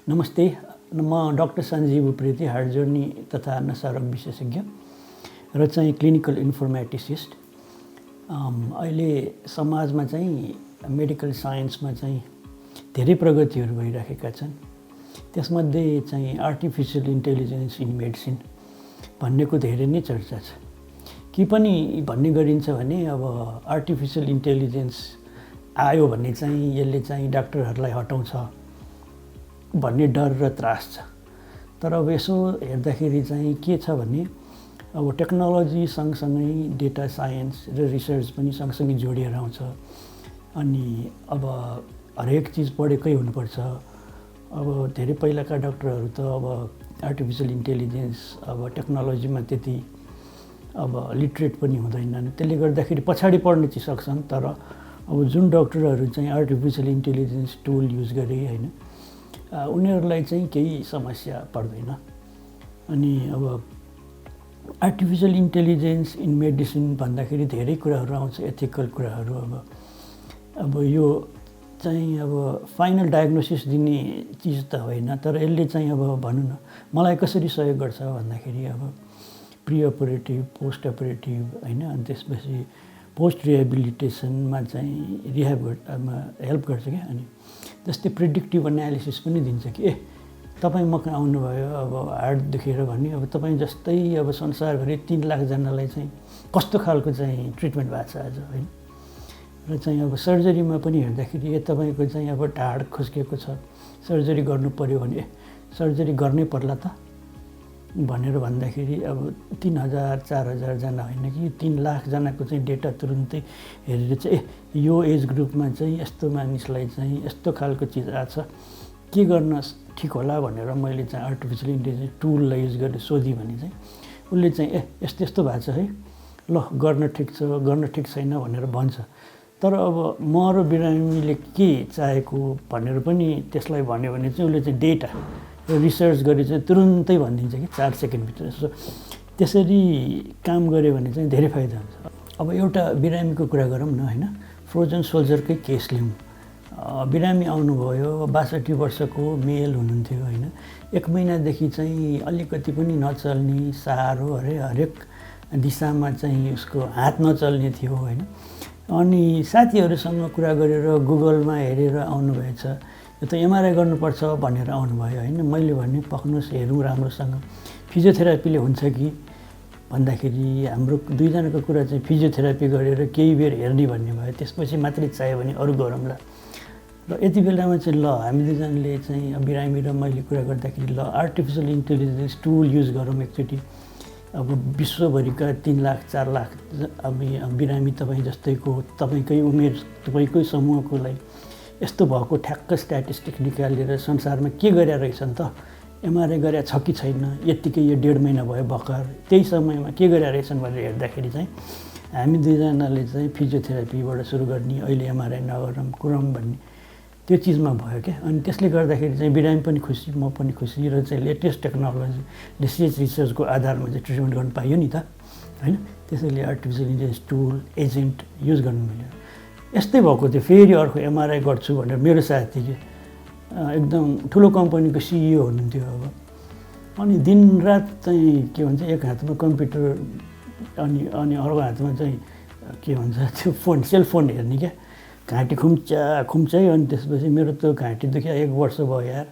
नमस्ते, म doctor Sanjeev Upreti, heart जोर्नी तथा नसारोग विशेषज्ञ र चाहिँ क्लिनिकल इन्फर्मेटिसिस्ट। अहिले समाजमा चाहिँ मेडिकल साइन्समा चाहिँ धेरै प्रगतिहरू भइरहेका छन्। त्यसमध्ये चाहिँ आर्टिफिसियल इन्टेलिजेन्स इन मेडिसिन भन्नेको धेरै नै चर्चा छ। के पनि भन्ने गरिन्छ भने अब आर्टिफिसियल इन्टेलिजेन्स आयो भने चाहिँ यसले चाहिँ डाक्टरहरूलाई हटाउँछ भन्ने डर र त्रास छ। तर अब यसो हेर्दाखेरि चाहिँ के छ भने अब टेक्नोलोजी सँगसँगै डेटा साइन्स र रिसर्च पनि सँगसँगै जोडिएर आउँछ। अनि अब हरेक चिज पढेकै हुनुपर्छ। अब धेरै पहिलाका डाक्टरहरू त अब आर्टिफिसियल इन्टेलिजेन्स अब टेक्नोलोजीमा त्यति अब लिटरेट पनि हुँदैनन्। त्यसले गर्दाखेरि पछाडि पढ्न चाहिँ सक्छन्। तर अब जुन डाक्टरहरू चाहिँ आर्टिफिसियल इन्टेलिजेन्स टुल युज गरे होइन, उनीहरूलाई चाहिँ केही समस्या पर्दैन। अनि अब आर्टिफिसियल इन्टेलिजेन्स इन मेडिसिन भन्दाखेरि धेरै कुराहरू आउँछ, एथिकल कुराहरू। अब यो चाहिँ अब फाइनल डायग्नोसिस दिने चिज त होइन, तर यसले चाहिँ अब भनौँ न मलाई कसरी सहयोग गर्छ भन्दाखेरि अब प्रि अपरेटिभ, पोस्ट अपरेटिभ होइन, अनि त्यसपछि पोस्ट रिहेबिलिटेसनमा चाहिँ रिह्याबमा हेल्प गर्छ क्या। अनि जस्तै प्रिडिक्टिभ एनालिसिस पनि दिन्छ कि तपाईँ मकहाँ आउनुभयो अब हार्ट दुखेर भने अब तपाईँ जस्तै अब संसारभरि 3 लाखजनालाई चाहिँ कस्तो खालको चाहिँ ट्रिटमेन्ट भएको छ आज होइन। र चाहिँ अब सर्जरीमा पनि हेर्दाखेरि तपाईँको चाहिँ अब ढाड खुस्केको छ, सर्जरी गर्नु पऱ्यो भने सर्जरी गर्नै पर्ला त भनेर भन्दाखेरि अब 3000-4000जना होइन कि 3 लाखजनाको चाहिँ डेटा तुरुन्तै हेरेर चाहिँ यो एज ग्रुपमा चाहिँ यस्तो मानिसलाई चाहिँ यस्तो खालको चिज आछ, के गर्न ठिक होला भनेर मैले चाहिँ आर्टिफिसियल इन्टेलिजेन्स टुललाई युज गरेर सोधेँ भने चाहिँ उसले चाहिँ यस्तो यस्तो भएको छ है, ल गर्न ठिक छ, गर्न ठिक छैन भनेर भन्छ। तर अब म र बिरामीले के चाहेको भनेर पनि त्यसलाई भन्यो भने चाहिँ उसले चाहिँ डेटा रिसर्च गरी चाहिँ तुरुन्तै भनिदिन्छ कि 4 सेकेन्डभित्र। त्यसरी काम गऱ्यो भने चाहिँ धेरै फाइदा हुन्छ। अब एउटा बिरामीको कुरा गरौँ न होइन, फ्रोजन सोल्जरकै केस लिउँ। बिरामी आउनुभयो, 62 वर्षको मेल हुनुहुन्थ्यो होइन, 1 महिनादेखि चाहिँ अलिकति पनि नचल्ने, साह्रो हरेक दिशामा चाहिँ उसको हात नचल्ने थियो होइन। अनि साथीहरूसँग कुरा गरेर गुगलमा हेरेर आउनुभएछ, यो त एमआरआई गर्नुपर्छ भनेर आउनुभयो होइन। मैले भने पक्नुहोस् हेरौँ राम्रोसँग, फिजियोथेरापीले हुन्छ कि भन्दाखेरि हाम्रो दुईजनाको कुरा चाहिँ फिजियोथेरापी गरेर केही बेर हेर्ने भन्ने भयो। त्यसपछि मात्रै चाहियो भने अरू गरौँला। र यति बेलामा चाहिँ ल हामी दुईजनाले चाहिँ बिरामी र मैले कुरा गर्दाखेरि ल आर्टिफिसियल इन्टेलिजेन्स टुल युज गरौँ एकचोटि। अब विश्वभरिका 3 लाख 4 लाख अब बिरामी तपाईँ जस्तैको, तपाईँकै उमेर, तपाईँकै समूहकोलाई यस्तो भएको ठ्याक्क स्ट्याटिस्टिक निकालेर संसारमा के गरेर रहेछन् त, एमआरआई गरेर छ कि छैन, यत्तिकै यो 1.5 महिना भयो भर्खर, त्यही समयमा के गरेर रहेछन् भनेर हेर्दाखेरि चाहिँ हामी दुईजनाले चाहिँ फिजियोथेरापीबाट सुरु गर्ने, अहिले एमआरआई नगरौँ कुरौँ भन्ने त्यो चिजमा भयो क्या। अनि त्यसले गर्दाखेरि चाहिँ बिरामी पनि खुसी, म पनि खुसी, र चाहिँ लेटेस्ट टेक्नोलोजी रिसर्चको आधारमा चाहिँ ट्रिटमेन्ट गर्नु पाइयो नि त होइन। त्यसैले artificial intelligence tool agent use गर्नु मिल्यो। यस्तै भएको थियो, फेरि अर्को एमआरआई गर्छु भनेर मेरो साथी एकदम ठुलो कम्पनीको सिइओ हुनुहुन्थ्यो अब। अनि दिनरात चाहिँ के भन्छ, एक हातमा कम्प्युटर अनि अर्को हातमा चाहिँ के भन्छ त्यो फोन, सेलफोन हेर्ने क्या, घाँटी खुम्चाइ। अनि त्यसपछि मेरो त घाँटी दुख्या 1 वर्ष भयो यार,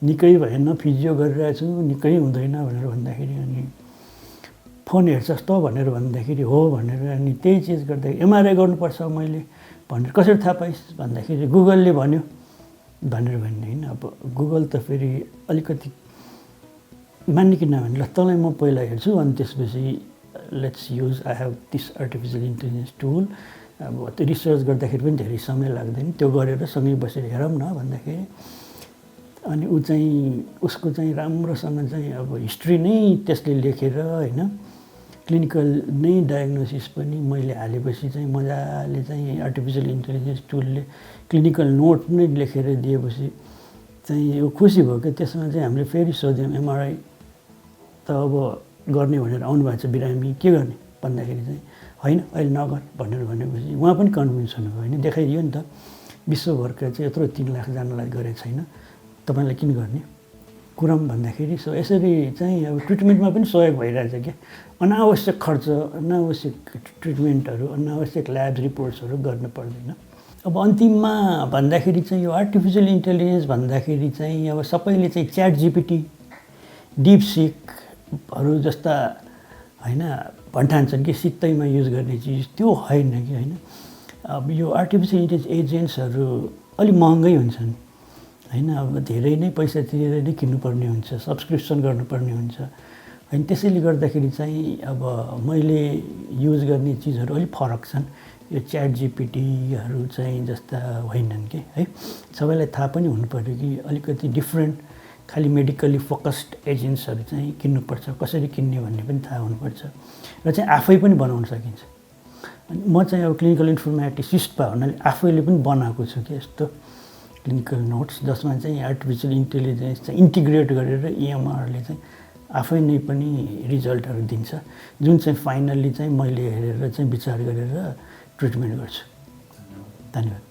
निकै भएन, फिजियो गरिरहेको छु, निकै हुँदैन भनेर भन्दाखेरि अनि फोन हेर्छस् त भनेर भन्दाखेरि हो भनेर, अनि त्यही चिज गर्दाखेरि एमआरआई गर्नुपर्छ मैले भनेर कसरी थाहा पाइस् भन्दाखेरि गुगलले भन्यो भनेर भन्ने होइन। अब गुगल त फेरि अलिकति मान्ने कि नमान्ने, ल तँलाई म पहिला हेर्छु अनि त्यसपछि let's use I have this artificial intelligence tool. अब त्यो रिसर्च गर्दाखेरि पनि धेरै समय लाग्दैन, त्यो गरेर सँगै बसेर हेरौँ न भन्दाखेरि अनि ऊ चाहिँ उसको चाहिँ राम्रोसँग चाहिँ अब हिस्ट्री नै त्यसले लेखेर होइन, क्लिनिकल नै डायग्नोसिस पनि मैले हालेपछि चाहिँ मजाले चाहिँ आर्टिफिसियल इन्टेलिजेन्स टुलले क्लिनिकल नोट नै लेखेर दिएपछि चाहिँ यो खुसी भयो क्या। त्यसमा चाहिँ हामीले फेरि सोध्यौँ एमआरआई त अब गर्ने भनेर आउनुभएको छ बिरामी, के गर्ने भन्दाखेरि चाहिँ होइन अहिले नगर भनेर भनेपछि उहाँ पनि कन्भिन्स हुनुभयो होइन। देखाइदियो नि त विश्वभरका चाहिँ यत्रो 3 लाखजनालाई गरेको छैन, तपाईँलाई किन गर्ने कुराम भन्दाखेरि सो यसरी चाहिँ अब ट्रिटमेन्टमा पनि सहयोग भइरहेछ क्या अनावश्यक खर्च अनावश्यक ट्रिटमेन्टहरू अनावश्यक ल्याब रिपोर्ट्सहरू गर्न पर्दैन अब अन्तिममा भन्दाखेरि चाहिँ यो आर्टिफिसियल इन्टेलिजेन्स भन्दाखेरि चाहिँ अब सबैले चाहिँ च्याट जिपिटी डिपसिकहरू जस्ता होइन भन्ठान्छन् कि सित्तैमा युज गर्ने चिज त्यो होइन कि होइन अब यो आर्टिफिसियल इन्टेलिजेन्स एजेन्ट्सहरू अलिक महँगै हुन्छन् होइन अब धेरै नै पैसा तिरेर नै किन्नुपर्ने हुन्छ सब्सक्रिप्सन गर्नुपर्ने हुन्छ होइन त्यसैले गर्दाखेरि चाहिँ अब मैले युज गर्ने चिजहरू अलिक फरक छन् यो च्याट जिपिटीहरू चाहिँ जस्ता होइनन् कि है सबैलाई थाहा पनि हुनुपर्यो कि अलिकति डिफ्रेन्ट खालि मेडिकली फोकस्ड एजेन्ट्सहरू चाहिँ किन्नुपर्छ कसरी किन्ने भन्ने पनि थाहा हुनुपर्छ र चाहिँ आफै पनि बनाउन सकिन्छ अनि म चाहिँ अब क्लिनिकल इन्फर्मेटिसिस्ट भयो हुनाले आफैले पनि बनाएको छु कि यस्तो क्लिनिकल नोट्स जसमा चाहिँ आर्टिफिसियल इन्टेलिजेन्स चाहिँ इन्टिग्रेट गरेर EMRले चाहिँ आफै नै पनि रिजल्टहरू दिन्छ जुन चाहिँ फाइनल्ली चाहिँ मैले हेरेर चाहिँ विचार गरेर ट्रिटमेन्ट गर्छु धन्यवाद